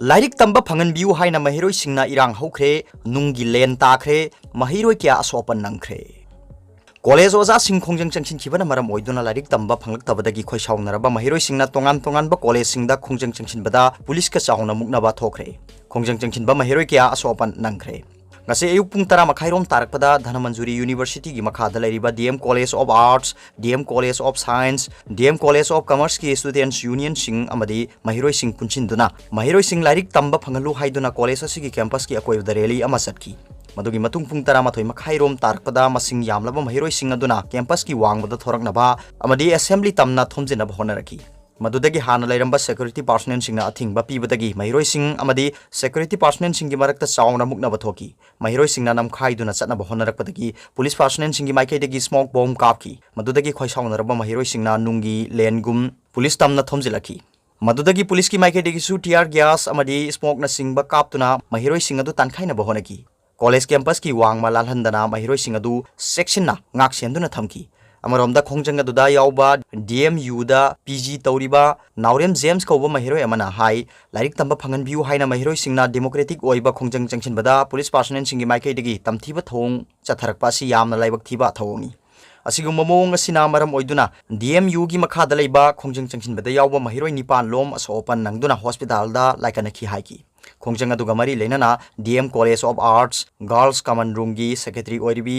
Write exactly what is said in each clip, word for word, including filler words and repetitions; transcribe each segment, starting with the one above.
ꯂꯥꯏꯔꯤꯛ ꯇꯝꯕ ꯐꯪꯍꯟꯕꯤꯌꯨ ꯍꯥꯏꯅ ꯃꯍꯩꯔꯣꯏꯁꯤꯡꯅ ꯏꯔꯥꯡ ꯍꯧꯈ꯭ꯔꯦ, ꯅꯨꯡꯒꯤ ꯂꯦꯟ ꯇꯥꯈ꯭ꯔꯦ, ꯃꯍꯩꯔꯣꯏ ꯀꯌꯥ ꯑꯁꯣꯛ ꯑꯄꯟ ꯅꯪꯈ꯭ꯔꯦ꯫ ꯀꯣꯂꯦꯖ ꯑꯣꯖꯥꯁꯤꯡ ꯈꯣꯡꯖꯪ ꯆꯪꯁꯤꯟꯈꯤꯕꯅ ꯃꯔꯝ ꯑꯣꯏꯗꯨꯅ ꯂꯥꯏꯔꯤꯛ ꯇꯝꯕ ꯐꯪꯂꯛꯇꯕꯗꯒꯤ ꯈꯣꯏꯁꯥꯎꯅꯔꯕ ꯃꯍꯩꯔꯣꯏꯁꯤꯡꯅ ꯇꯣꯉꯥꯟ ꯇꯣꯉꯥꯟꯕ ꯀꯣꯂꯦꯖꯁꯤꯡꯗ ꯈꯣꯡꯖꯪ ꯆꯪꯁꯤꯟꯕꯗ ꯄꯨꯂꯤꯁꯀ ꯆꯥꯎꯅ ꯃꯨꯛꯅꯕ ꯊꯣꯛꯈ꯭ꯔꯦ꯫ ꯈꯣꯡꯖꯪ ꯆꯪꯁꯤꯟꯕ ꯃꯍꯩꯔꯣꯏ ꯀꯌꯥ ꯑꯁꯣꯛ ꯑꯄꯟ ꯅꯪꯈ꯭ꯔꯦ꯫ ꯉꯁꯤ ꯑꯌꯨꯛ ꯄꯨꯡ ꯇꯔꯥ ꯃꯈꯥꯏꯔꯣꯝ ꯇꯥꯔꯛꯄꯗ ꯙꯅꯃꯟꯖꯨꯔꯤ ꯌꯨꯅꯤꯚꯔꯁꯤꯇꯤꯒꯤ ꯃꯈꯥꯗ ꯂꯩꯔꯤꯕ D M College of Arts, D M College of Science, D M College of Commerceꯀꯤ Students Unionꯁꯤꯡ ꯑꯃꯗꯤ ꯃꯍꯩꯔꯣꯏꯁꯤꯡ ꯄꯨꯟꯁꯤꯟꯗꯨꯅ ꯃꯍꯩꯔꯣꯏꯁꯤꯡ ꯂꯥꯏꯔꯤꯛ ꯇꯝꯕ ꯐꯪꯍꯜꯂꯨ ꯍꯥꯏꯗꯨꯅ ꯀꯣꯂꯦꯖ ꯑꯁꯤꯒꯤ ꯀꯦꯝꯄꯁꯀꯤ ꯑꯀꯣꯏꯕꯗ ꯔꯦꯂꯤ ꯑꯃ ꯆꯠꯈꯤ꯫ ꯃꯗꯨꯒꯤ ꯃꯇꯨꯡ ꯄꯨꯡ ꯇꯔꯥꯃꯥꯊꯣꯏ ꯃꯈꯥꯏꯔꯣꯝ ꯇꯥꯔꯛꯄꯗ ꯃꯁꯤꯡ ꯌꯥꯝꯂꯕ ꯃꯍꯩꯔꯣꯏꯁꯤꯡ ꯑꯗꯨꯅ ꯀꯦꯝꯄꯁꯀꯤ ꯋꯥꯡꯃꯗ ꯊꯣꯔꯛꯅꯕ ꯑꯃꯗꯤ ꯑꯦꯁꯦꯝꯕ꯭ꯂꯤ ꯇꯝꯅ ꯊꯣꯝꯖꯤꯟꯅꯕ ꯍꯣꯠꯅꯔꯛꯈꯤ꯫ ꯃꯗꯨꯗꯒꯤ ꯍꯥꯟꯅ ꯂꯩꯔꯝꯕ ꯁꯦꯀ꯭ꯌꯨꯔꯤꯇꯤ ꯄꯥꯔꯁꯣꯅꯦꯜꯁꯤꯡꯅ ꯑꯊꯤꯡꯕ ꯄꯤꯕꯗꯒꯤ ꯃꯍꯩꯔꯣꯏꯁꯤꯡ ꯑꯃꯗꯤ ꯁꯦꯀ꯭ꯌꯨꯔꯤꯇꯤ ꯄꯥꯔꯁꯣꯅꯦꯜꯁꯤꯡꯒꯤ ꯃꯔꯛꯇ ꯆꯥꯎꯅ ꯃꯨꯛꯅꯕ ꯊꯣꯛꯈꯤ꯫ ꯃꯍꯩꯔꯣꯏꯁꯤꯡꯅ ꯅꯝꯈꯥꯏꯗꯨꯅ ꯆꯠꯅꯕ ꯍꯣꯠꯅꯔꯛꯄꯗꯒꯤ ꯄꯨꯂꯤꯁ ꯄꯥꯔꯁꯣꯅꯦꯜꯁꯤꯡꯒꯤ ꯃꯥꯏꯀꯩꯗꯒꯤ ꯁ꯭ꯃꯣꯛ ꯕꯣꯝ ꯀꯥꯞꯈꯤ꯫ ꯃꯗꯨꯗꯒꯤ ꯈꯣꯏꯁꯥꯎꯅꯔꯕ ꯃꯍꯩꯔꯣꯏꯁꯤꯡꯅ ꯅꯨꯡꯒꯤ ꯂꯦꯟꯒꯨꯝ ꯄꯨꯂꯤꯁ ꯇꯝꯅ ꯊꯣꯝꯖꯤꯜꯂꯛꯈꯤ꯫ ꯃꯗꯨꯗꯒꯤ ꯄꯨꯂꯤꯁꯀꯤ ꯃꯥꯏꯀꯩꯗꯒꯤꯁꯨ ꯇꯤꯌꯥꯔ ꯒ꯭ꯌꯥꯁ ꯑꯃꯗꯤ ꯁ꯭ꯃꯣꯛꯅꯆꯤꯡꯕ ꯀꯥꯞꯇꯨꯅ ꯃꯍꯩꯔꯣꯏꯁꯤꯡ ꯑꯗꯨ ꯇꯥꯟꯈꯥꯏꯅꯕ ꯍꯣꯠꯅꯈꯤ꯫ ꯀꯣꯂꯦꯖ ꯀꯦꯝꯄꯁꯀꯤ ꯋꯥꯡꯃ ꯂꯥꯜꯍꯟꯗꯅ ꯃꯍꯩꯔꯣꯏꯁꯤꯡ ꯑꯗꯨ ꯆꯦꯛꯁꯤꯟꯅ ꯉꯥꯛ ꯁꯦꯟꯗꯨꯅ ꯊꯝꯈꯤ꯫ ꯑꯃꯔꯣꯝꯗ ꯈꯣꯡꯖꯪ ꯑꯗꯨꯗ ꯌꯥꯎꯕ D M Uꯗ P G ꯇꯧꯔꯤꯕ ꯅꯥꯎꯔꯦꯝ ꯖꯦꯝꯁ ꯀꯧꯕ ꯃꯍꯩꯔꯣꯏ ꯑꯃꯅ ꯍꯥꯏ, ꯂꯥꯏꯔꯤꯛ ꯇꯝꯕ ꯐꯪꯍꯟꯕꯤꯌꯨ ꯍꯥꯏꯅ ꯃꯍꯩꯔꯣꯏꯁꯤꯡꯅ ꯗꯦꯃꯣꯀ꯭ꯔꯦꯇꯤꯛ ꯑꯣꯏꯕ ꯈꯣꯡꯖꯪ ꯆꯪꯁꯤꯟꯕꯗ ꯄꯨꯂꯤꯁ ꯄꯥꯔꯁꯣꯅꯦꯜꯁꯤꯡꯒꯤ ꯃꯥꯏꯀꯩꯗꯒꯤ ꯇꯝꯊꯤꯕ ꯊꯧꯑꯣꯡ ꯆꯠꯊꯔꯛꯄ ꯑꯁꯤ ꯌꯥꯝꯅ ꯂꯥꯏꯕꯛ ꯊꯤꯕ ꯊꯧꯑꯣꯡꯅꯤ꯫ ꯑꯁꯤꯒꯨꯝꯕ ꯃꯑꯣꯡ ꯑꯁꯤꯅ ꯃꯔꯝ ꯑꯣꯏꯗꯨꯅ D M Uꯒꯤ ꯃꯈꯥꯗ ꯂꯩꯕ ꯈꯣꯡꯖꯪ ꯆꯪꯁꯤꯟꯕꯗ ꯌꯥꯎꯕ ꯃꯍꯩꯔꯣꯏ ꯅꯤꯄꯥꯟ ꯂꯣꯝ ꯑꯁꯣꯛ ꯑꯄꯟ ꯅꯪꯗꯨꯅ ꯍꯣꯁꯄꯤꯇꯥꯜꯗ ꯂꯥꯏꯀꯠꯅꯈꯤ ꯍꯥꯏꯈꯤ꯫ ꯈꯣꯡꯖꯪ ꯑꯗꯨꯒ ꯃꯔꯤ ꯂꯩꯅꯅ D M College of Arts Girls Common Roomꯒꯤ ꯁꯦꯀ꯭ꯔꯦꯇꯔꯤ ꯑꯣꯏꯔꯤꯕꯤ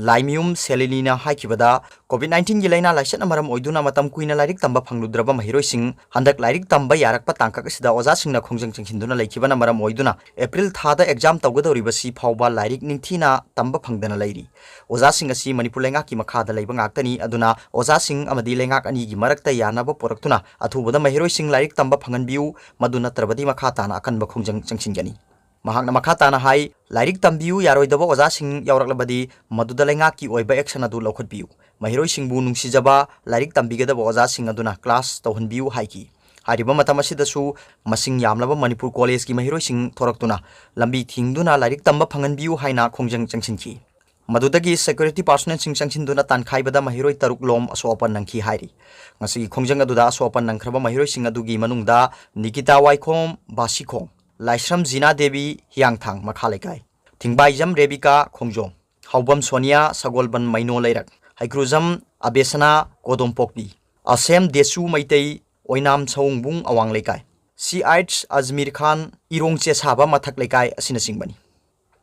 ꯂꯥꯏꯃꯌꯨꯝ ꯁꯦꯂꯤꯅꯤꯅ ꯍꯥꯏꯈꯤꯕꯗ, COVID nineteenꯒꯤ ꯂꯥꯏꯅꯥ ꯂꯥꯏꯆꯠꯅ ꯃꯔꯝ ꯑꯣꯏꯗꯨꯅ ꯃꯇꯝ ꯀꯨꯏꯅ ꯂꯥꯏꯔꯤꯛ ꯇꯝꯕ ꯐꯪꯂꯨꯗ꯭ꯔꯕ ꯃꯍꯩꯔꯣꯏꯁꯤꯡ ꯍꯟꯗꯛ ꯂꯥꯏꯔꯤꯛ ꯇꯝꯕ ꯌꯥꯔꯛꯄ ꯇꯥꯡꯀꯛ ꯑꯁꯤꯗ ꯑꯣꯖꯥꯁꯤꯡꯅ ꯈꯣꯡꯖꯪ ꯆꯪꯁꯤꯟꯗꯨꯅ ꯂꯩꯈꯤꯕꯅ ꯃꯔꯝ ꯑꯣꯏꯗꯨꯅ ꯑꯦꯄ꯭ꯔꯤꯜ ꯊꯥꯗ ꯑꯦꯛꯖꯥꯝ ꯇꯧꯒꯗꯧꯔꯤꯕꯁꯤ ꯐꯥꯎꯕ ꯂꯥꯏꯔꯤꯛ ꯅꯤꯡꯊꯤꯅ ꯇꯝꯕ ꯐꯪꯗꯅ ꯂꯩꯔꯤ꯫ ꯑꯣꯖꯥꯁꯤꯡ ꯑꯁꯤ ꯃꯅꯤꯄꯨꯔ ꯂꯩꯉꯥꯛꯀꯤ ꯃꯈꯥꯗ ꯂꯩꯕ ꯉꯥꯛꯇꯅꯤ꯫ ꯑꯗꯨꯅ ꯑꯣꯖꯥꯁꯤꯡ ꯑꯃꯗꯤ ꯂꯩꯉꯥꯛ ꯑꯅꯤꯒꯤ ꯃꯔꯛꯇ ꯌꯥꯅꯕ ꯄꯨꯔꯛꯇꯨꯅ ꯑꯊꯨꯕꯗ ꯃꯍꯩꯔꯣꯏꯁꯤꯡ ꯂꯥꯏꯔꯤꯛ ꯇꯝꯕ ꯐꯪꯍꯟꯕꯤꯌꯨ, ꯃꯗꯨ ꯅꯠꯇ꯭ꯔꯕꯗꯤ ꯃꯈꯥ ꯇꯥꯅ ꯑꯀꯟꯕ ꯈꯣꯡꯖꯪ ꯆꯪꯁꯤꯟꯒꯅꯤ꯫ ꯃꯍꯥꯛꯅ ꯃꯈꯥ ꯇꯥꯅ ꯍꯥꯏ, ꯂꯥꯏꯔꯤꯛ ꯇꯝꯕꯤꯌꯨ ꯌꯥꯔꯣꯏꯗꯕ ꯑꯣꯖꯥꯁꯤꯡ ꯌꯥꯎꯔꯛꯂꯕꯗꯤ ꯃꯗꯨꯗ ꯂꯩꯉꯥꯛꯀꯤ ꯑꯣꯏꯕ ꯑꯦꯛꯁꯟ ꯑꯗꯨ ꯂꯧꯈꯠꯄꯤꯌꯨ꯫ ꯃꯍꯩꯔꯣꯏꯁꯤꯡꯕꯨ ꯅꯨꯡꯁꯤꯖꯕ, ꯂꯥꯏꯔꯤꯛ ꯇꯝꯕꯤꯒꯗꯕ ꯑꯣꯖꯥꯁꯤꯡ ꯑꯗꯨꯅ ꯀ꯭ꯂꯥꯁ ꯇꯧꯍꯟꯕꯤꯌꯨ ꯍꯥꯏꯈꯤ꯫ ꯍꯥꯏꯔꯤꯕ ꯃꯇꯝ ꯑꯁꯤꯗꯁꯨ ꯃꯁꯤꯡ ꯌꯥꯝꯂꯕ ꯃꯅꯤꯄꯨꯔ ꯀꯣꯂꯦꯖꯀꯤ ꯃꯍꯩꯔꯣꯏꯁꯤꯡ ꯊꯣꯔꯛꯇꯨꯅ ꯂꯝꯕꯤ ꯊꯤꯡꯗꯨꯅ ꯂꯥꯏꯔꯤꯛ ꯇꯝꯕ ꯐꯪꯍꯟꯕꯤꯌꯨ ꯍꯥꯏꯅ ꯈꯣꯡꯖꯪ ꯆꯪꯁꯤꯟꯈꯤ꯫ ꯃꯗꯨꯗꯒꯤ security personnelꯁꯤꯡ ꯆꯪꯁꯤꯟꯗꯨꯅ ꯇꯥꯟꯈꯥꯏꯕꯗ ꯃꯍꯩꯔꯣꯏ ꯇꯔꯨꯛ ꯂꯣꯝ ꯑꯁꯣꯛ ꯑꯄꯟ ꯅꯪꯈꯤ ꯍꯥꯏꯔꯤ꯫ ꯉꯁꯤꯒꯤ ꯈꯣꯡꯖꯪ ꯑꯗꯨꯗ ꯑꯁꯣꯛ ꯑꯄꯟ ꯅꯪꯈ꯭ꯔꯕ ꯃꯍꯩꯔꯣꯏꯁꯤꯡ ꯑꯗꯨꯒꯤ ꯃꯅꯨꯡꯗ ꯅꯤꯀꯤꯇꯥ ꯋꯥꯏꯈꯣꯝ, ꯕꯥꯁꯤꯈꯣꯡ, ꯂꯥꯏꯁ꯭ꯔꯝ ꯖꯤꯅꯥ ꯗꯦꯕꯤ, ꯍꯤꯌꯥꯡꯊꯥꯡ ꯃꯈꯥ ꯂꯩꯀꯥꯏ, ꯊꯤꯡꯕꯥꯏꯖꯝ ꯔꯦꯕꯤꯀꯥ, ꯈꯣꯡꯖꯣꯝ, ꯍꯥꯎꯕꯝ ꯁꯣꯅꯤꯌꯥ, ꯁꯒꯣꯜꯕꯟ ꯃꯩꯅꯣ ꯂꯩꯔꯛ, ꯍꯩꯀ꯭ꯔꯨꯖꯝ ꯑꯕꯦꯁꯅꯥ, ꯀꯣꯗꯣꯝꯄꯣꯛꯄꯤ, ꯑꯁꯦꯝ ꯗꯦꯁꯨ ꯃꯩꯇꯩ, ꯑꯣꯏꯅꯥꯝ ꯁꯋꯣꯡꯕꯨꯡ ꯑꯋꯥꯡ ꯂꯩꯀꯥꯏ, ꯁꯤ ꯑꯩꯆ ꯑꯖꯃꯤꯔ ꯈꯥꯟ, ꯏꯔꯣꯡ ꯆꯦꯁꯥꯕ ꯃꯊꯛ ꯂꯩꯀꯥꯏ ꯑꯁꯤꯅꯆꯤꯡꯕꯅꯤ꯫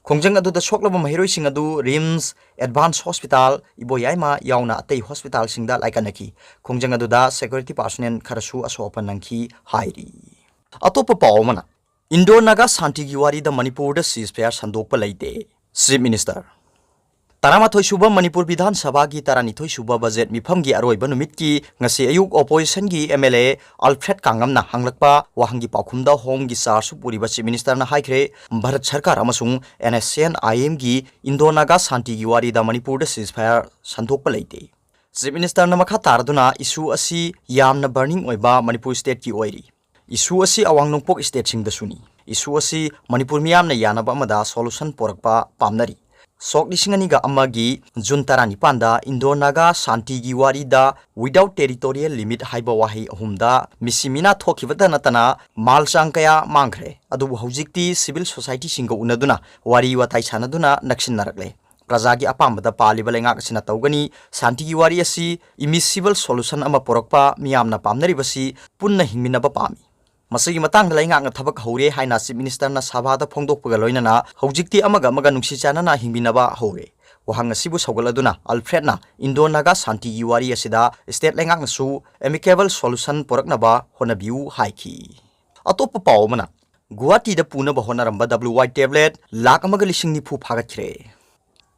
ꯈꯣꯡꯖꯪ ꯑꯗꯨꯗ ꯁꯣꯛꯂꯕ ꯃꯍꯩꯔꯣꯏꯁꯤꯡ ꯑꯗꯨ ꯔꯤꯝꯁ, ꯑꯦꯗꯚꯥꯟꯁ ꯍꯣꯁꯄꯤꯇꯥꯜ, ꯏꯕꯣꯌꯥꯏꯃ ꯌꯥꯎꯅ ꯑꯇꯩ ꯍꯣꯁꯄꯤꯇꯥꯜꯁꯤꯡꯗ ꯂꯥꯏꯀꯠꯅꯈꯤ꯫ ꯈꯣꯡꯖꯪ ꯑꯗꯨꯗ security personnel ꯈꯔꯁꯨ ꯑꯁꯣꯛ ꯑꯄꯟ ꯅꯪꯈꯤ ꯍꯥꯏꯔꯤ꯫ ꯑꯇꯣꯞꯄ ꯄꯥꯎ ꯑꯃꯅ, ꯏꯟꯗꯣ ꯅꯥꯒꯥ ꯁꯥꯟꯇꯤꯒꯤ ꯋꯥꯔꯤꯗ ꯃꯅꯤꯄꯨꯔꯗ ceasefire ꯁꯟꯗꯣꯛꯄ ꯂꯩꯇꯦ, Chief Minister꯫ ꯇꯔꯥꯃꯥꯊꯣꯏ ꯁꯨꯕ ꯃꯅꯤꯄꯨꯔ ꯕꯤꯙꯥꯟ ꯁꯚꯥꯒꯤ ꯇꯔꯥꯅꯤꯊꯣꯏ ꯁꯨꯕ ꯕꯖꯦꯠ ꯃꯤꯐꯝꯒꯤ ꯑꯔꯣꯏꯕ ꯅꯨꯃꯤꯠꯀꯤ ꯉꯁꯤ ꯑꯌꯨꯛ oppositionꯒꯤ MLA ꯑꯜꯐ꯭ꯔꯦꯗ ꯀꯥꯡꯉꯝꯅ ꯍꯪꯂꯛꯄ ꯋꯥꯍꯪꯒꯤ ꯄꯥꯎꯈꯨꯝꯗ Homeꯒꯤ chargeꯁꯨ ꯄꯨꯔꯤꯕ Chief Ministerꯅ ꯍꯥꯏꯈ꯭ꯔꯦ, ꯚꯥꯔꯠ ꯁꯔꯀꯥꯔ ꯑꯃꯁꯨꯡ NSCN-IMꯒꯤ ꯏꯟꯗꯣ ꯅꯥꯒꯥ ꯁꯥꯟꯇꯤꯒꯤ ꯋꯥꯔꯤꯗ ꯃꯅꯤꯄꯨꯔꯗ ceasefire ꯁꯟꯗꯣꯛꯄ ꯂꯩꯇꯦ꯫ Chief Ministerꯅ ꯃꯈꯥ ꯇꯥꯔꯗꯨꯅ issue ꯑꯁꯤ ꯌꯥꯝꯅ burning ꯑꯣꯏꯕ ꯃꯅꯤꯄꯨꯔ stateꯀꯤ ꯑꯣꯏꯔꯤ꯫ Issue ꯑꯁꯤ ꯑꯋꯥꯡ ꯅꯣꯡꯄꯣꯛ stateꯁꯤꯡꯗꯁꯨꯅꯤ꯫ Issue ꯑꯁꯤ ꯃꯅꯤꯄꯨꯔ ꯃꯤꯌꯥꯝꯅ ꯌꯥꯅꯕ ꯑꯃꯗ solution ꯄꯣꯔꯛꯄ ꯄꯥꯝꯅꯔꯤ꯫ ꯁꯣꯛ ꯂꯤꯁꯤꯡ ꯑꯅꯤꯒ ꯑꯃꯒꯤ ꯖꯨꯟ ꯇꯔꯥꯅꯤꯄꯥꯟꯗ ꯏꯟꯗꯣ ꯅꯥꯒꯥ ꯁꯥꯟꯇꯤꯒꯤ ꯋꯥꯔꯤꯗ without territorial limit ꯍꯥꯏꯕ ꯋꯥꯍꯩ ꯑꯍꯨꯝꯗ ꯃꯤꯁꯤ ꯃꯤꯅꯥ ꯊꯣꯛꯈꯤꯕꯇ ꯅꯠꯇꯅ ꯃꯥꯜ ꯆꯥꯡ ꯀꯌꯥ ꯃꯥꯡꯈ꯭ꯔꯦ꯫ ꯑꯗꯨꯕꯨ ꯍꯧꯖꯤꯛꯇꯤ civil societyꯁꯤꯡꯒ ꯎꯅꯗꯨꯅ ꯋꯥꯔꯤ ꯋꯥꯇꯥꯏ ꯁꯥꯟꯅꯗꯨꯅ ꯅꯛꯁꯤꯟꯅꯔꯛꯂꯦ꯫ ꯄ꯭ꯔꯖꯥꯒꯤ ꯑꯄꯥꯝꯕꯗ ꯄꯥꯜꯂꯤꯕ ꯂꯩꯉꯥꯛ ꯑꯁꯤꯅ ꯇꯧꯒꯅꯤ꯫ ꯁꯥꯟꯇꯤꯒꯤ ꯋꯥꯔꯤ ꯑꯁꯤ immiscible solution ꯑꯃ ꯄꯨꯔꯛꯄ ꯃꯤꯌꯥꯝꯅ ꯄꯥꯝꯅꯔꯤꯕꯁꯤ ꯄꯨꯟꯅ ꯍꯤꯡꯃꯤꯟꯅꯕ ꯄꯥꯝꯃꯤ꯫ ꯃꯁꯤꯒꯤ ꯃꯇꯥꯡꯗ ꯂꯩꯉꯥꯛꯅ ꯊꯕꯛ ꯍꯧꯔꯦ ꯍꯥꯏꯅ Chief Ministerꯅ ꯁꯚꯥꯗ ꯐꯣꯡꯗꯣꯛꯄꯒ ꯂꯣꯏꯅꯅ ꯍꯧꯖꯤꯛꯇꯤ ꯑꯃꯒ ꯑꯃꯒ ꯅꯨꯡꯁꯤ ꯆꯥꯟꯅꯅ ꯍꯤꯡꯃꯤꯟꯅꯕ ꯍꯧꯔꯦ꯫ ꯋꯥꯍꯪ ꯑꯁꯤꯕꯨ ꯁꯧꯒꯠꯂꯗꯨꯅ ꯑꯜꯐ꯭ꯔꯦꯗꯅ ꯏꯟꯗꯣ ꯅꯥꯒꯥ ꯁꯥꯟꯇꯤꯒꯤ ꯋꯥꯔꯤ ꯑꯁꯤꯗ state ꯂꯩꯉꯥꯛꯅꯁꯨ amicable solution ꯄꯨꯔꯛꯅꯕ ꯍꯣꯠꯅꯕꯤꯌꯨ ꯍꯥꯏꯈꯤ꯫ ꯑꯇꯣꯞꯄ ꯄꯥꯎ ꯑꯃꯅ, ꯒꯨꯋꯥꯍꯥꯇꯤꯗ ꯄꯨꯅꯕ ꯍꯣꯠꯅꯔꯝꯕ WY tablet ꯂꯥꯈ ꯑꯃꯒ ꯂꯤꯁꯤꯡ ꯅꯤꯐꯨ ꯐꯥꯒꯠꯈ꯭ꯔꯦ꯫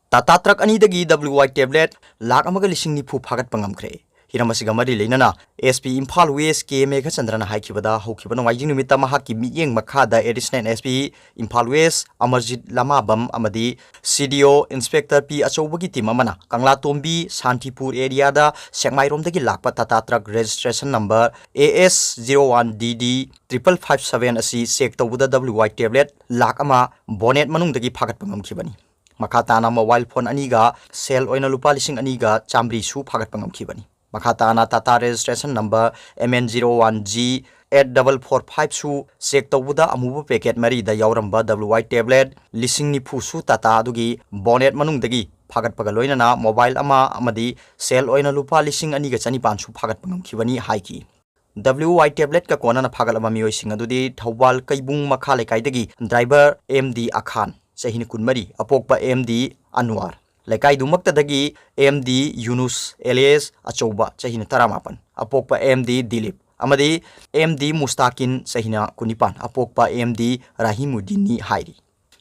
ꯇꯥꯇꯥ ꯇ꯭ꯔꯛ ꯑꯅꯤꯗꯒꯤ WY tablet ꯂꯥꯈ ꯑꯃꯒ ꯂꯤꯁꯤꯡ ꯅꯤꯐꯨ ꯐꯥꯒꯠꯄ ꯉꯝꯈ꯭ꯔꯦ꯫ ꯍꯤꯔꯝ ꯑꯁꯤꯒ ꯃꯔꯤ ꯂꯩꯅꯅ SP ꯏꯝꯐꯥꯜ West ꯀꯦ ꯃꯦꯘꯆꯟꯗ꯭ꯔꯅ ꯍꯥꯏꯈꯤꯕꯗ, ꯍꯧꯈꯤꯕ ꯅꯣꯡꯃꯥꯏꯖꯤꯡ ꯅꯨꯃꯤꯠꯇ ꯃꯍꯥꯛꯀꯤ ꯃꯤꯠꯌꯦꯡ ꯃꯈꯥꯗ Additional SP Imphal West Amarjeet ꯂꯃꯥꯕꯝ ꯑꯃꯗꯤ CDO Inspector P ꯑꯆꯧꯕꯒꯤ team ꯑꯃꯅ ꯀꯪꯂꯥꯇꯣꯝꯕꯤ, ꯁꯥꯟꯇꯤꯄꯨꯔ areaꯗ ꯁꯦꯛꯃꯥꯏꯔꯣꯝꯗꯒꯤ ꯂꯥꯛꯄ Tata truck registration number AS zero one DD triple five seven ꯑꯁꯤ check ꯇꯧꯕꯗ WY tablet ꯂꯥꯈ ꯑꯃ bonnet ꯃꯅꯨꯡꯗꯒꯤ ꯐꯥꯒꯠꯄ ꯉꯝꯈꯤꯕꯅꯤ꯫ ꯃꯈꯥ ꯇꯥꯅ mobile phone ꯑꯅꯤꯒ ꯁꯦꯜ ꯑꯣꯏꯅ ꯂꯨꯄꯥ ꯂꯤꯁꯤꯡ ꯑꯅꯤꯒ ꯆꯥꯃꯔꯤꯁꯨ ꯐꯥꯒꯠꯄ ꯉꯝꯈꯤꯕꯅꯤ꯫ ꯃꯈꯥ ꯇꯥꯅ Tata registration number M N zero one G eight double four five ꯁꯨ check ꯇꯧꯕꯗ ꯑꯃꯨꯕ packet ꯃꯔꯤꯗ ꯌꯥꯎꯔꯝꯕ W I tablet ꯂꯤꯁꯤꯡ ꯅꯤꯐꯨꯁꯨ Tata ꯑꯗꯨꯒꯤ bonnet ꯃꯅꯨꯡꯗꯒꯤ ꯐꯥꯒꯠꯄꯒ ꯂꯣꯏꯅꯅ mobile ꯑꯃ ꯑꯃꯗꯤ ꯁꯦꯜ ꯑꯣꯏꯅ ꯂꯨꯄꯥ ꯂꯤꯁꯤꯡ ꯑꯅꯤꯒ ꯆꯅꯤꯄꯥꯟꯁꯨ ꯐꯥꯒꯠꯄ ꯉꯝꯈꯤꯕꯅꯤ ꯍꯥꯏꯈꯤ꯫ W I tabletꯀ ꯀꯣꯟꯅꯅ ꯐꯥꯒꯠꯂꯕ ꯃꯤꯑꯣꯏꯁꯤꯡ ꯑꯗꯨꯗꯤ ꯊꯧꯕꯥꯜ ꯀꯩꯕꯨꯡ ꯃꯈꯥ ꯂꯩꯀꯥꯏꯗꯒꯤ driver M D ꯑꯈꯥꯟ, ꯆꯍꯤ ꯀꯨꯟꯃꯔꯤ, ꯑꯄꯣꯛꯄ M D ꯑꯟꯋꯥꯔ, ꯂꯩꯀꯥꯏꯗꯨꯃꯛꯇꯗꯒꯤ M D ꯌꯨꯅꯨꯁ alias ꯑꯆꯧꯕ, ꯆꯍꯤꯅ ꯇꯔꯥꯃꯥꯄꯟ, ꯑꯄꯣꯛꯄ M D ꯗꯤꯂꯤꯞ, ꯑꯃꯗꯤ M D ꯃꯨꯁꯇꯥꯀꯤꯟ, ꯆꯍꯤꯅ ꯀꯨꯟꯅꯤꯄꯥꯟ, ꯑꯄꯣꯛꯄ M D ꯔꯥꯍꯤꯃꯨꯗꯤꯟꯅꯤ ꯍꯥꯏꯔꯤ꯫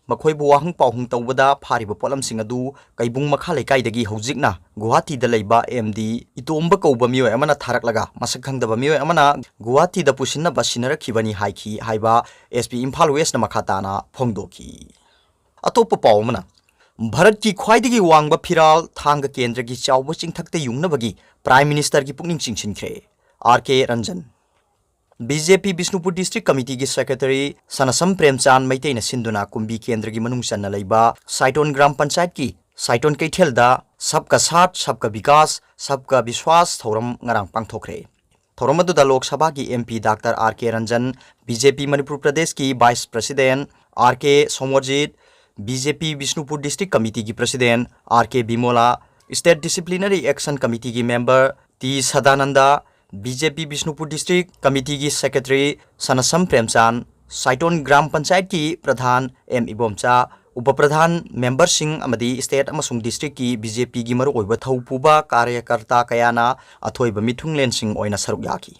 ꯃꯈꯣꯏꯕꯨ ꯋꯥꯍꯪ ꯄꯥꯎꯍꯪ ꯇꯧꯕꯗ ꯐꯥꯔꯤꯕ ꯄꯣꯠꯂꯝꯁꯤꯡ ꯑꯗꯨ ꯀꯩꯕꯨꯡ ꯃꯈꯥ ꯂꯩꯀꯥꯏꯗꯒꯤ ꯍꯧꯖꯤꯛꯅ ꯒꯨꯋꯥꯍꯥꯇꯤꯗ ꯂꯩꯕ M D ꯏꯇꯣꯝꯕ ꯀꯧꯕ ꯃꯤꯑꯣꯏ ꯑꯃꯅ ꯊꯥꯔꯛꯂꯒ ꯃꯁꯛ ꯈꯪꯗꯕ ꯃꯤꯑꯣꯏ ꯑꯃꯅ ꯒꯨꯋꯥꯍꯥꯇꯤꯗ ꯄꯨꯁꯤꯟꯅꯕ ꯁꯤꯟꯅꯔꯛꯈꯤꯕꯅꯤ ꯍꯥꯏꯈꯤ ꯍꯥꯏꯕ S P ꯏꯝꯐꯥꯜ Westꯅ ꯃꯈꯥ ꯇꯥꯅ ꯐꯣꯡꯗꯣꯛꯈꯤ꯫ ꯑꯇꯣꯞꯄ ꯄꯥꯎ ꯑꯃꯅ, ꯚꯥꯔꯠꯀꯤ ꯈ꯭ꯋꯥꯏꯗꯒꯤ ꯋꯥꯡꯕ ꯐꯤꯔꯥꯜ ꯊꯥꯡꯒ ꯀꯦꯟꯗ꯭ꯔꯒꯤ ꯆꯥꯎꯕ ꯆꯤꯡꯊꯛꯇ ꯌꯨꯡꯅꯕꯒꯤ Prime Ministerꯒꯤ ꯄꯨꯛꯅꯤꯡ ꯆꯤꯡꯁꯤꯟꯈ꯭ꯔꯦ꯫ R K Ranjan. B J P Bishnupur District Committeeꯒꯤ Secretary ꯁꯅꯁꯝ ꯄ꯭ꯔꯦꯝꯆꯥꯟ ꯃꯩꯇꯩꯅ ꯁꯤꯟꯗꯨꯅ ꯀꯨꯝꯕꯤ ꯀꯦꯟꯗ꯭ꯔꯒꯤ ꯃꯅꯨꯡ ꯆꯟꯅ ꯂꯩꯕ ꯁꯥꯏꯇꯣꯟ ꯒ꯭ꯔꯥꯝ ꯄꯟꯆꯥꯌꯠꯀꯤ ꯁꯥꯏꯇꯣꯟ ꯀꯩꯊꯦꯜꯗ Sabka Saath, Sabka Vikas, Sabka Vishwas ꯊꯧꯔꯝ ꯉꯔꯥꯡ ꯄꯥꯡꯊꯣꯛꯈ꯭ꯔꯦ꯫ ꯊꯧꯔꯝ ꯑꯗꯨꯗ ꯂꯣꯛ ꯁꯚꯥꯒꯤ M P Doctor R K Ranjan, B J P Manipur ꯄ꯭ꯔꯗꯦꯁꯀꯤ Vice President R K Somorjit, B J P Bishnupur District Committeeꯒꯤ President R K Bimola, State Disciplinary Action Committeeꯒꯤ member T Sadananda, B J P Bishnupur District Committeeꯒꯤ Secretary Sanasam Premchand, Saiton gram ꯄꯟꯆꯥꯌꯠꯀꯤ ꯄ꯭ꯔꯙꯥꯟ M ꯏꯕꯣꯝꯆꯥ, ꯎꯄ ꯄ꯭ꯔꯙꯥꯟ, memberꯁꯤꯡ ꯑꯃꯗꯤ state ꯑꯃꯁꯨꯡ districtꯀꯤ B J Pꯒꯤ ꯃꯔꯨꯑꯣꯏꯕ ꯊꯧ ꯄꯨꯕ ꯀꯥꯔꯌꯀꯔꯇꯥ ꯀꯌꯥꯅ ꯑꯊꯣꯏꯕ ꯃꯤꯊꯨꯡꯂꯦꯟꯁꯤꯡ ꯑꯣꯏꯅ ꯁꯔꯨꯛ ꯌꯥꯈꯤ꯫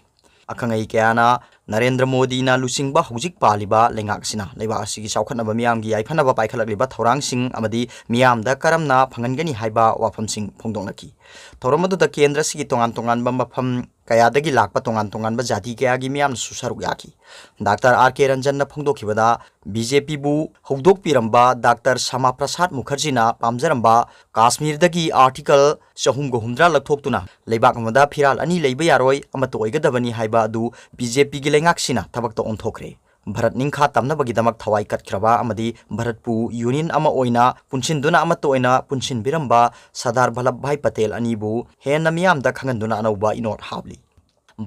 ꯑꯈꯪ ꯑꯍꯩ ꯀꯌꯥꯅ ꯅꯔꯦꯟꯗ꯭ꯔ ꯃꯣꯗꯤꯅ ꯂꯨꯆꯤꯡꯕ ꯍꯧꯖꯤꯛ ꯄꯥꯜꯂꯤꯕ ꯂꯩꯉꯥꯛ ꯑꯁꯤꯅ ꯂꯩꯕꯥꯛ ꯑꯁꯤꯒꯤ ꯆꯥꯎꯈꯠꯅꯕ, ꯃꯤꯌꯥꯝꯒꯤ ꯌꯥꯏꯐꯅꯕ ꯄꯥꯏꯈꯠꯂꯛꯂꯤꯕ ꯊꯧꯔꯥꯡꯁꯤꯡ ꯑꯃꯗꯤ ꯃꯤꯌꯥꯝꯗ ꯀꯔꯝꯅ ꯐꯪꯍꯟꯒꯅꯤ ꯍꯥꯏꯕ ꯋꯥꯐꯝꯁꯤꯡ ꯐꯣꯡꯗꯣꯛꯅꯈꯤ꯫ ꯊꯧꯔꯝ ꯑꯗꯨꯗ ꯀꯦꯟꯗ꯭ꯔ ꯑꯁꯤꯒꯤ ꯇꯣꯉꯥꯟ ꯇꯣꯉꯥꯟꯕ ꯃꯐꯝ ꯀꯌꯥꯗꯒꯤ ꯂꯥꯛꯄ ꯇꯣꯉꯥꯟ ꯇꯣꯉꯥꯟꯕ ꯖꯥꯇꯤ ꯀꯌꯥꯒꯤ ꯃꯤꯌꯥꯝꯅꯁꯨ ꯁꯔꯨꯛ ꯌꯥꯈꯤ꯫ Doctor R K ꯔꯟꯖꯟꯅ ꯐꯣꯡꯗꯣꯛꯈꯤꯕꯗ, B J Pꯕꯨ ꯍꯧꯗꯣꯛꯄꯤꯔꯝꯕ Doctor ꯁ꯭ꯌꯥꯃꯥ ꯄ꯭ꯔꯁꯥꯗ ꯃꯨꯈꯔꯖꯤꯅ ꯄꯥꯝꯖꯔꯝꯕ ꯀꯥꯁꯃꯤꯔꯗꯒꯤ Article ꯆꯍꯨꯝꯒ ꯍꯨꯝꯗ꯭ꯔꯥ ꯂꯧꯊꯣꯛꯇꯨꯅ ꯂꯩꯕꯥꯛ ꯑꯃꯗ ꯐꯤꯔꯥꯜ ꯑꯅꯤ ꯂꯩꯕ ꯌꯥꯔꯣꯏ, ꯑꯃꯠꯇ ꯑꯣꯏꯒꯗꯕꯅꯤ ꯍꯥꯏꯕ ꯑꯗꯨ B J Pꯒꯤ ꯂꯩꯉꯥꯛꯁꯤꯅ ꯊꯕꯛꯇ ꯑꯣꯟꯊꯣꯛꯈ꯭ꯔꯦ꯫ ꯚꯥꯔꯠ ꯅꯤꯡꯈꯥ ꯇꯝꯅꯕꯒꯤꯗꯃꯛ ꯊꯋꯥꯏ ꯀꯠꯈ꯭ꯔꯕ ꯑꯃꯗꯤ ꯚꯥꯔꯠꯄꯨ ꯌꯨꯅꯤꯌꯟ ꯑꯃ ꯑꯣꯏꯅ ꯄꯨꯟꯁꯤꯟꯗꯨꯅ ꯑꯃꯠꯇ ꯑꯣꯏꯅ ꯄꯨꯟꯁꯤꯟꯕꯤꯔꯝꯕ ꯁꯔꯗꯥꯔ ꯚꯜꯂꯚ ꯚꯥꯏ ꯄꯇꯦꯜ ꯑꯅꯤꯕꯨ ꯍꯦꯟꯅ ꯃꯤꯌꯥꯝꯗ ꯈꯪꯍꯟꯗꯨꯅ ꯑꯅꯧꯕ ꯏꯅꯣꯠ ꯍꯥꯞꯂꯤ꯫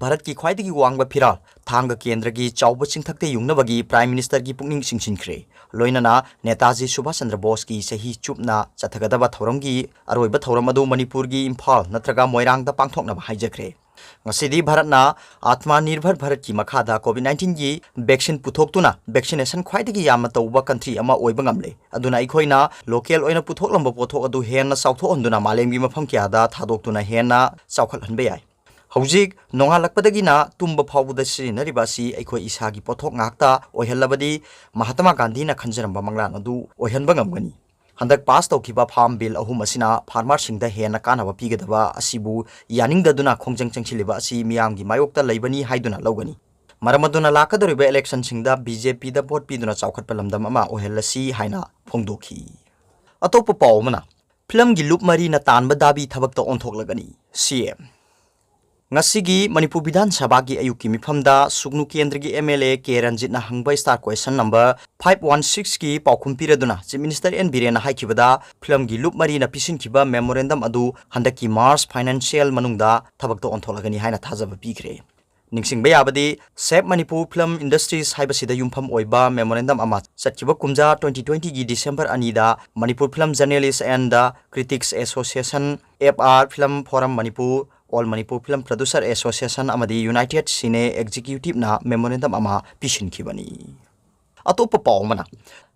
ꯚꯥꯔꯠꯀꯤ ꯈ꯭ꯋꯥꯏꯗꯒꯤ ꯋꯥꯡꯕ ꯐꯤꯔꯥꯜ ꯊꯥꯡꯒ ꯀꯦꯟꯗ꯭ꯔꯒꯤ ꯆꯥꯎꯕ ꯆꯤꯡꯊꯛꯇ ꯌꯨꯡꯅꯕꯒꯤ ꯄ꯭ꯔꯥꯏꯝ ꯃꯤꯅꯤꯁꯇꯔꯒꯤ ꯄꯨꯛꯅꯤꯡ ꯆꯤꯡꯁꯤꯟꯈ꯭ꯔꯦ꯫ ꯂꯣꯏꯅꯅ ꯅꯦꯇꯥꯖꯤ ꯁꯨꯚꯥꯁ ꯆꯟꯗ꯭ꯔ ꯕꯣꯁꯀꯤ ꯆꯍꯤ ꯆꯨꯞꯅ ꯆꯠꯊꯒꯗꯕ ꯊꯧꯔꯝꯒꯤ ꯑꯔꯣꯏꯕ ꯊꯧꯔꯝ ꯑꯗꯨ ꯃꯅꯤꯄꯨꯔꯒꯤ ꯏꯝꯐꯥꯜ ꯅꯠꯇ꯭ꯔꯒ ꯃꯣꯏꯔꯥꯡꯗ ꯄꯥꯡꯊꯣꯛꯅꯕ ꯍꯥꯏꯖꯈ꯭ꯔꯦ꯫ ꯉꯁꯤꯗꯤ ꯚꯥꯔꯠꯅ ꯑꯥꯠꯃꯥ ꯅꯤꯔꯚꯔ ꯚꯥꯔꯠꯀꯤ ꯃꯈꯥꯗ COVID nineteenꯒꯤ vaccine ꯄꯨꯊꯣꯛꯇꯨꯅ vaccination ꯈ꯭ꯋꯥꯏꯗꯒꯤ ꯌꯥꯝꯅ ꯇꯧꯕ country ꯑꯃ ꯑꯣꯏꯕ ꯉꯝꯂꯦ꯫ ꯑꯗꯨꯅ ꯑꯩꯈꯣꯏꯅ local ꯑꯣꯏꯅ ꯄꯨꯊꯣꯛꯂꯝꯕ ꯄꯣꯠꯊꯣꯛ ꯑꯗꯨ ꯍꯦꯟꯅ ꯆꯥꯎꯊꯣꯛꯍꯟꯗꯨꯅ ꯃꯥꯂꯦꯝꯒꯤ ꯃꯐꯝ ꯀꯌꯥꯗ ꯊꯥꯗꯣꯛꯇꯨꯅ ꯍꯦꯟꯅ ꯆꯥꯎꯈꯠꯍꯟꯕ ꯌꯥꯏ꯫ ꯍꯧꯖꯤꯛ ꯅꯣꯡꯉꯥꯜꯂꯛꯄꯗꯒꯤꯅ ꯇꯨꯝꯕ ꯐꯥꯎꯕꯗ ꯁꯤꯖꯤꯟꯅꯔꯤꯕ ꯑꯁꯤ ꯑꯩꯈꯣꯏ ꯏꯁꯥꯒꯤ ꯄꯣꯠꯊꯣꯛ ꯉꯥꯛꯇ ꯑꯣꯏꯍꯜꯂꯕꯗꯤ ꯃꯍꯥꯇꯃꯥ ꯒꯥꯟꯙꯤꯅ ꯈꯟꯖꯔꯝꯕ ꯃꯪꯂꯥꯟ ꯑꯗꯨ ꯑꯣꯏꯍꯟꯕ ꯉꯝꯒꯅꯤ꯫ ꯍꯟꯗꯛ pass ꯇꯧꯈꯤꯕ farm bill ꯑꯍꯨꯝ ꯑꯁꯤꯅ farmerꯁꯤꯡꯗ ꯍꯦꯟꯅ ꯀꯥꯟꯅꯕ ꯄꯤꯒꯗꯕ ꯑꯁꯤꯕꯨ ꯌꯥꯅꯤꯡꯗꯗꯨꯅ ꯈꯣꯡꯖꯪ ꯆꯪꯁꯤꯜꯂꯤꯕ ꯑꯁꯤ ꯃꯤꯌꯥꯝꯒꯤ ꯃꯥꯌꯣꯛꯇ ꯂꯩꯕꯅꯤ ꯍꯥꯏꯗꯨꯅ ꯂꯧꯒꯅꯤ꯫ ꯃꯔꯝ ꯑꯗꯨꯅ ꯂꯥꯛꯀꯗꯧꯔꯤꯕ electionꯁꯤꯡꯗ BJPꯗ vote ꯄꯤꯗꯨꯅ ꯆꯥꯎꯈꯠꯄ ꯂꯝꯗꯝ ꯑꯃ ꯑꯣꯏꯍꯜꯂꯁꯤ ꯍꯥꯏꯅ ꯐꯣꯡꯗꯣꯛꯈꯤ꯫ ꯑꯇꯣꯞꯄ ꯄꯥꯎ ꯑꯃꯅ, ꯐꯤꯂꯝꯒꯤ ꯂꯨꯞ ꯃꯔꯤꯅ ꯇꯥꯟꯕ ꯗꯥꯕꯤ ꯊꯕꯛꯇ ꯑꯣꯟꯊꯣꯛꯂꯒꯅꯤ, CM꯫ ꯉꯁꯤꯒꯤ ꯃꯅꯤꯄꯨꯔ ꯕꯤꯙꯥꯟ ꯁꯚꯥꯒꯤ ꯑꯌꯨꯛꯀꯤ ꯃꯤꯐꯝꯗ ꯁꯨꯒꯅꯨ ꯀꯦꯟꯗ꯭ꯔꯒꯤ MLA ꯀꯦ ꯔꯟꯖꯤꯠꯅ ꯍꯪꯕ star question number five one sixꯀꯤ ꯄꯥꯎꯈꯨꯝ ꯄꯤꯔꯗꯨꯅ Chief Minister ꯑꯦꯟ ꯕꯤꯔꯦꯟꯅ ꯍꯥꯏꯈꯤꯕꯗ, ꯐꯤꯂꯝꯒꯤ ꯂꯨꯞ ꯃꯔꯤꯅ ꯄꯤꯁꯤꯟꯈꯤꯕ memorandum ꯑꯗꯨ ꯍꯟꯗꯛꯀꯤ March financial ꯃꯅꯨꯡꯗ ꯊꯕꯛꯇ ꯑꯣꯟꯊꯣꯛꯂꯒꯅꯤ ꯍꯥꯏꯅ ꯊꯥꯖꯕ ꯄꯤꯈ꯭ꯔꯦ꯫ ꯅꯤꯡꯁꯤꯡꯕ ꯌꯥꯕꯗꯤ, Save Manipur Film Industries ꯍꯥꯏꯕꯁꯤꯗ ꯌꯨꯝꯐꯝ ꯑꯣꯏꯕ memorandum ꯑꯃ ꯆꯠꯈꯤꯕ ꯀꯨꯝꯖꯥ twenty twentyꯒꯤ December ꯑꯅꯤꯗ Manipur Film Journalists and the Critics Association, F R Film Forum Manipur, All Manipur Film Producer Association ꯑꯃꯗꯤ United Cine Executiveꯅ memorandum ꯑꯃ ꯄꯤꯁꯤꯟꯈꯤꯕꯅꯤ꯫ ꯑꯇꯣꯞꯄ ꯄꯥꯎ ꯑꯃꯅ,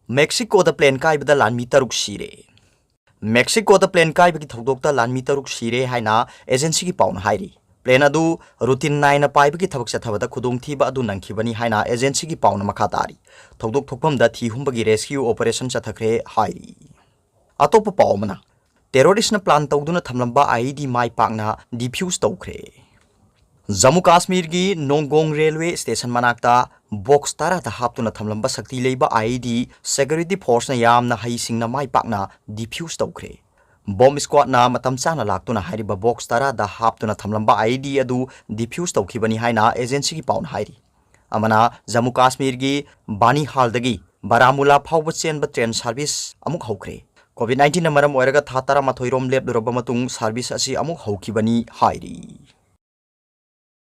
ꯃꯦꯛꯁꯤꯀꯣꯗ plane ꯀꯥꯏꯕꯗ ꯂꯥꯟꯃꯤ ꯇꯔꯨꯛ ꯁꯤꯔꯦ꯫ ꯃꯦꯛꯁꯤꯀꯣꯗ plane ꯀꯥꯏꯕꯒꯤ ꯊꯧꯗꯣꯛꯇ ꯂꯥꯟꯃꯤ ꯇꯔꯨꯛ ꯁꯤꯔꯦ ꯍꯥꯏꯅ agencyꯒꯤ ꯄꯥꯎꯅ ꯍꯥꯏꯔꯤ꯫ Plane ꯑꯗꯨ routine ꯅꯥꯏꯅ ꯄꯥꯏꯕꯒꯤ ꯊꯕꯛ ꯆꯠꯊꯕꯗ ꯈꯨꯗꯣꯡꯊꯤꯕ ꯑꯗꯨ ꯅꯪꯈꯤꯕꯅꯤ ꯍꯥꯏꯅ agencyꯒꯤ ꯄꯥꯎꯅ ꯃꯈꯥ ꯇꯥꯔꯤ꯫ ꯊꯧꯗꯣꯛ ꯊꯣꯛꯐꯝꯗ ꯊꯤ ꯍꯨꯝꯕꯒꯤ rescue operation ꯆꯠꯊꯈ꯭ꯔꯦ ꯍꯥꯏꯔꯤ꯫ ꯑꯇꯣꯞꯄ ꯄꯥꯎ ꯑꯃꯅ, terroristꯅ plan ꯇꯧꯗꯨꯅ ꯊꯝꯂꯝꯕ IED ꯃꯥꯏ ꯄꯥꯛꯅ defuse ꯇꯧꯈ꯭ꯔꯦ꯫ ꯖꯝꯃꯨ ꯀꯥꯁꯃꯤꯔꯒꯤ ꯅꯣꯡꯒꯣꯡ railway station ꯃꯅꯥꯛꯇ box ꯇꯔꯥꯗ ꯍꯥꯞꯇꯨꯅ ꯊꯝꯂꯝꯕ ꯁꯛꯇꯤ ꯂꯩꯕ IED security forceꯅ ꯌꯥꯝꯅ ꯍꯩꯁꯤꯡꯅ ꯃꯥꯏ ꯄꯥꯛꯅ defuse ꯇꯧꯈ꯭ꯔꯦ꯫ Bomb squadꯅ ꯃꯇꯝ ꯆꯥꯅ ꯂꯥꯛꯇꯨꯅ ꯍꯥꯏꯔꯤꯕ box ꯇꯔꯥꯗ ꯍꯥꯞꯇꯨꯅ ꯊꯝꯂꯝꯕ IED ꯑꯗꯨ defuse ꯇꯧꯈꯤꯕꯅꯤ ꯍꯥꯏꯅ agencyꯒꯤ ꯄꯥꯎꯅ ꯍꯥꯏꯔꯤ꯫ ꯑꯃꯅ ꯖꯝꯃꯨ ꯀꯥꯁꯃꯤꯔꯒꯤ ꯕꯥꯅꯤꯍꯥꯜꯗꯒꯤ ꯕꯥꯔꯥꯃꯨꯂꯥ ꯐꯥꯎꯕ ꯆꯦꯟꯕ ꯇ꯭ꯔꯦꯟ ꯁꯥꯔꯚꯤꯁ ꯑꯃꯨꯛ ꯍꯧꯈ꯭ꯔꯦ꯫ ꯀꯣꯚꯤꯗ ꯅꯥꯏꯟꯇꯤꯟꯅ ꯃꯔꯝ ꯑꯣꯏꯔꯒ ꯊꯥ ꯇꯔꯥꯃꯥꯊꯣꯏ ꯔꯣꯝ ꯂꯦꯞꯂꯨꯔꯕ ꯃꯇꯨꯡ ꯁꯥꯔꯚꯤꯁ ꯑꯁꯤ ꯑꯃꯨꯛ ꯍꯧꯈꯤꯕꯅꯤ ꯍꯥꯏꯔꯤ꯫